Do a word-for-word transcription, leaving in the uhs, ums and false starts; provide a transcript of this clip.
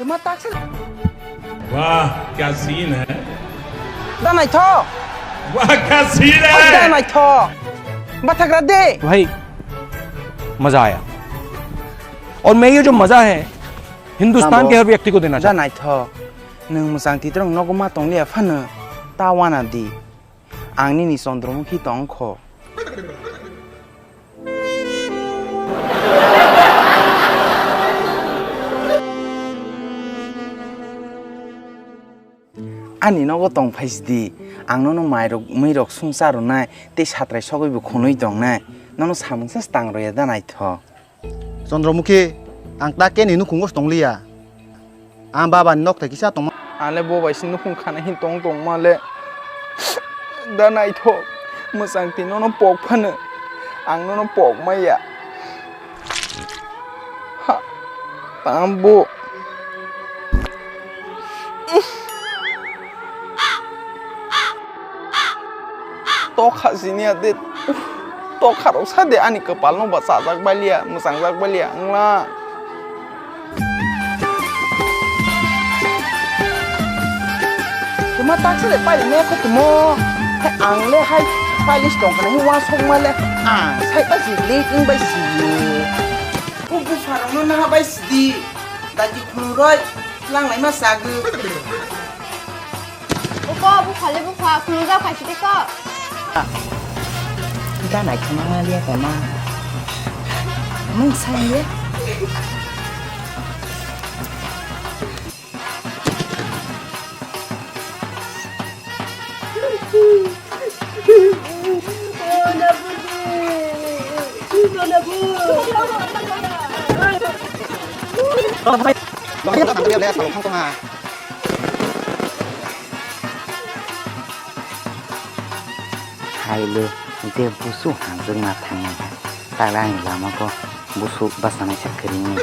Tuma taksa. वाह, क्या सीन है। Da naithok. वाह, क्या सीन है। Da naithok. Bathagra de. भाई, मजा आया। और मैं ये जो मजा है, हिंदुस्तान के हर व्यक्ति को देना चाहता हूँ। Da naithok. Nwng mwchang titrong nogo ma tongliya phano ta wana di. Ang nini Chandramukhi tong kho. Ani nogo tong phai sidi, ang nono mairok, mwirok sung cha rwnai, tei satrai sogwi bo khwnwi tongnai, nono samung sa se tang rwya da naithok. Chandramukhi, ang ta keni nukhungo se tongliya. Ang baba ni nok thai kisa tongma. Ang le bo bai se nukhung khana hin tong tongma le. Da naithok, mwchang twi nono pok phano. Ang nono pok maya. Ha, tambo. Tokha sini ade. Tokha rok sa de ani kwpal no ba chajak baliya, mwchangjak baliya wngla. Tuma taksa de pai ne kho tumo. Hai ang le hai pai lis tong kana hi wa sok ma le. Ang sai pa si le ing bai si. Ku bu pharang no na bai si di. Dagi khungroi, langlai ma sagwi. Uko, bupha le bupha, khungjak phai sidi ko. Da nai khama ma liya tama. Mung sai le. Hai le, de busu hanjwk ma thang nai. Tala ni lama ko busu basa nai sa kwrwngni.